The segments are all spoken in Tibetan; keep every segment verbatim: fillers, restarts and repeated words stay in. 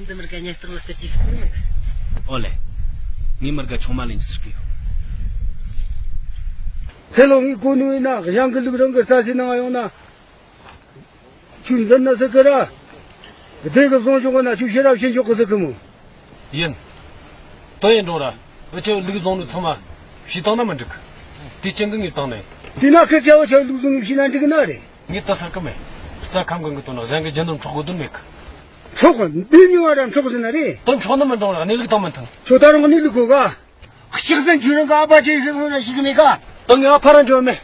འདི་མི་དགའ་ཉེ་རྟགས་ལ་སྟེར་གྱིས་ཟེར་གི་མི་འདུག་ཨོ་ལེ། ངས་མི་དགའ་ཆུང་མ་ལེན་གྱིས་ཟེར་གི་ཡོད། ཚེ་ལོ་ངའི་གོ་ནུས་ཡིན་ན་གཞན་གྱི་ལུག་རང་གི་རྩ་སའི་ནང་ཡོང་ན། ཁྱོད་འཛིན་ན་ཟེར་གི་ར། སྡེ་གི་བཟུང་ཆོག་གི་ན་ཁྱོད་ཤེས་རབ་ཤེས་ཆོག་གི་ཟེར་གི་མོ། ཡིན། དོན་ཡིན་འགྲོ་ར། འུ་ཅག་ལུག་བཟུང་ནི་ཚང་མ་ཕྱིས་བཏང་ན་མི་འགྲིག་གི། དེ་རྐྱེན་གྱིས་ངས་བཏང་ནས། དེས་ན་ཁི་ཆ་བོ་ཆ་ལུག་བཟུང་ངས་ཕྱིས་ན་འགྲིག་གི་ན་རེད། ངས་དེ་ཟེར་གི་མེད། རྩྭ་ཁམས་གང་གི་དོན་ན་གཞན་གྱི་རྒྱུ་ནོར་འཕྲོག་དགོས་དོན་མེད་གི། འཕྲོག་གི་འདི་ཉུང་བ་ར་འཕྲོག་ཟིན་ན་རེད། དོན་འཕྲོག་ནི་མི་འགྲོ་ར་གནས་ལུགས་བཏང་མི་ཐང་། ཁྱོད་ད་རུང་གནས་ལུགས་གོ་ག། ཤག་ཟན་ཁྱོད་རང་གི་ཨ་ཕ་ཆེ་ཤག་ཟན་ཞིག་མེད་ཀ། ད་ངའི་ཨ་ཕ་རང་འཇོན་མེད།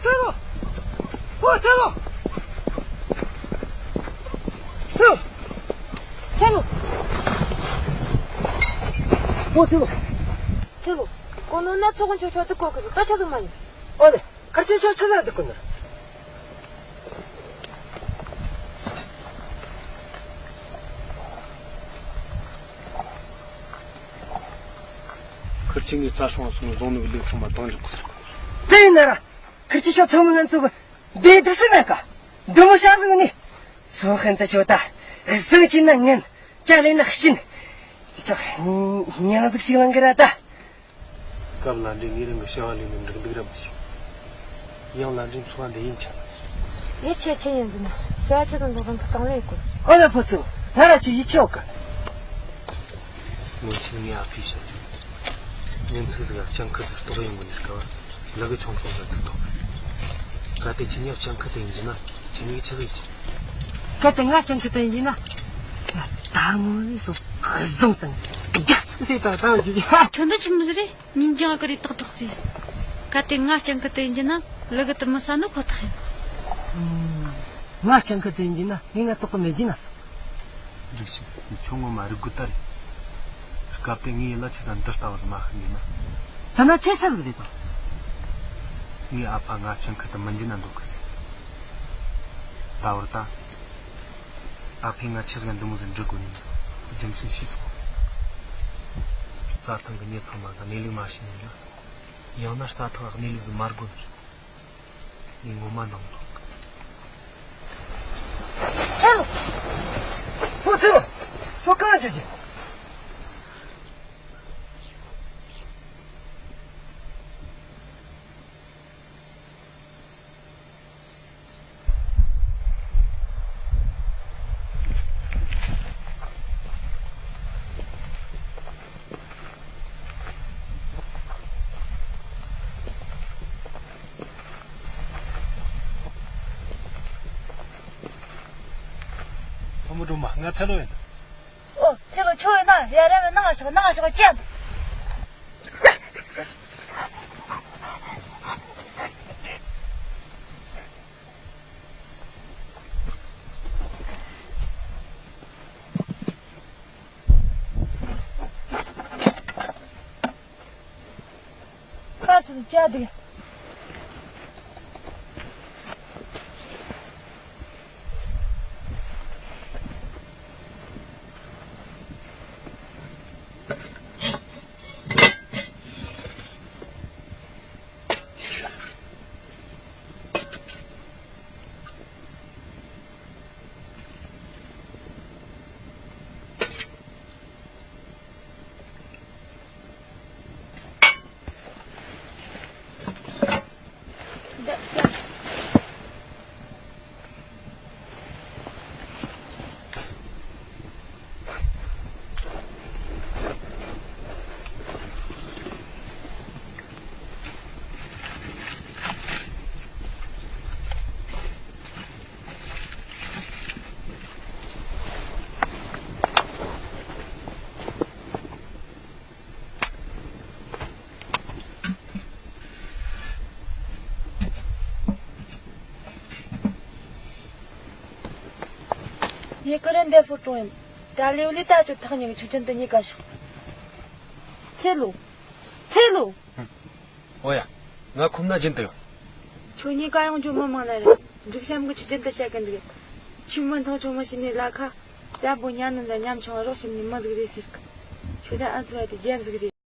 ཚེ་ལོ། ཨོ་ཚེ་ལོ། ཚེ་ལོ། ཚེ་ལོ། ཨོ་ཚེ་ལོ། ཚེ་ལོ། གོ་ནོ་ན་ཚོགས་མཆོག་ཆོག་ཏུ་གོ་གི་ད་ཆ་ཟིག་མ་ཡིན། ཨོ་ལེ། ཁར་ཆེ་ཆོག་ཆ་ལ་འདུག་གི་ནི། ཁར་ཆེ་ངའི་རྩྭ་སྲུང་སོང་བཟུང་ནུས་ལུག་ཚང་མ་བཏང་འཇོག་གི་ཟེར་གོ། དེ་ཡིན་ན་ར། ཁར་ཆེ་ཆོག་ཚང་མ་ང་ཚོ་གི་བདེ་སྡུག་སུ་མེད་ཀ། འདི་མོ་ཤ་ཟིག་ནི། སོ་ཧན་ད་ཆོ་ད། གཟིག་ཅིན་ན་ངན། ཅ་ལེ་ན་ཤིན། ཅོ། ཉང་ཟིག་ཞིག་ལང་གི་ར་ད། སྐབས་ལ་འདྲེ་ངའི་རིང་གི་བྱ་བ་ལས་ནས་འགྲིག་འདུག་ར་མི་ཤེས། ཡང་ལ་འདྲེ་འཚོ་བ་འདི་ཡིན་ཆ་མི་ཟེར། ཡིད་ཆེས་ཆེ་ཡིན་ཟིན། བྱ་བ་ཆེ་དང་འགྲོ་དང་གི་སྟངས་ལས་དགོས། ཨོ་ལ་ཕོ་ཚོ། ང་ར་ཆུ་ཡིད་ཆེས་ཡོད་གི། སྔོན་ཆད་ངའི་ཨ་ཕས་བཤད་རྒྱུ། ཉིན་ཚིག་ཟིག་ལ་སྤྱང་ཁུ་ཟིག་ལྟོགས་ཡོང་གི་ནི་སྐབས། ལུ་གུ་ཆུང་ཆུང་ཟིག་ཐུག་ཐོག་ཟིག་གལ་ཏེ་ཁྱེད་ཉག་སྤྱང་ཁུ་དེ་ཡིན་ན་ཁྱེད་ཉིད་ཆི་ཟིག་བྱེད། གལ་ཏེ་ང་སྤྱང་ཁུ་དེ་ཡིན་ན། ད་ངོ་ནི་སོ་བཟང་དང་རྒྱག་ཚུགས་ཟེར་ད་ད་ཡིན། ཁྱོད་འདི་ཆི་མོ་ཟིག་རེད། ཉིན་རྒྱང་གི་རེད་ཏག་ཏག་ཟིག་གལ་ཏེ་ང་སྤྱང་ཁུ་དེ་ཡིན་ན་ལུ་གུ་དེ་མི་ཟ་ནི་ཁོ་ཐག་ཡིན། ང་སྤྱང་ཁུ་དེ་ཡིན་ན་ངས་ང་ཏོག་གི་མེད་ཀྱི་ན་ཟ། འགྲིག་ཤིང་ཁྱོད་ངོ་མ་རིག་རྒོད་ལྟ་རེད། སྐབས་དེ་ངའི་ཡིད་ལ་ཆི་ཟིག་འདི་ལྟ་བུ་ཟིག་མ་ཤེས་ནས་ན། ད་ན་ཁྱེད་ཆི་ཟིག་རེད་དམ། ངའི་ཨ་ཕ་ང་སྤྱང་ཁུ་དེ་མི་འགྱུར་ན་འདོད་གི་ཟེར། ད་བར་ད། ཨ་ཕས་ང་ཆི་ཟིག་འདི་མོ་ཟིག་འདྲི་དགོས་ནི་རྒྱུ་མཚན་ཤེས་སོང་། རྩྭ་ཐང་གི་མྱི་ཚང་མ་གི་གནས་ལུགས་མ་ཤེས་ནས་ན། ཡང་ན་རྩྭ་ཐང་གི་གནས་ལུགས་ཟིག་མ་དགོས་ནི་རེད། ངས་ངོ་མ་འདང་མི་འདུག་ཁྱེད། ཁོ་ཚོས། ཁྱོད་གང་བྱེད་ཀྱི། ཕོ་མོ་སྒྲོལ་མ་ང་ཚེ་ལོ་ཡིན། ཨོ་ཚེ་ལོ་ཁྱོད་ཡིན་ན་ཡ་ར་མེད་ནང་ཞོག་ནང་ཞོག་ཅན། ཁ་ཚིག་བྱ་དེ། ཡེ་ཀ་རན་འདེ་ཕུ་ཀྲུང་ཡིན། ད་ལེའུ་ལི་ད་ཅོ་ཐག་ཉེ་གི་ཆུ་ཅན་དུ་གཉིས་ཀ་ཤོག་ཚེ་ལོ། ཚེ་ལོ། ཨོ་ཡ། ང་ཁོམ་ན་སྦྱིན་དུ་ཡོང་། ཁྱོད་གཉིས་ཀ་ཡོང་རྒྱུ་མི་མང་ན་རེད། འབྲུག་གཤམ་གི་ཆུ་ཅན་དུ་བཤད་གི་འདུག་ཆུ་མི་མཐོང་ཆུང་མི་ཤི་ནས་ལ་ཁ། གསལ་པོ་ཉམས་ནི་ལ་ཉམ་ཆུང་རོགས་ཤི་ནི་མི་ཟིག་རེད་ཟེར་གི་ཁྱོད་ད་ཨ་ཚོ་བ་དེ་རྒྱན་ཟིག་རེད།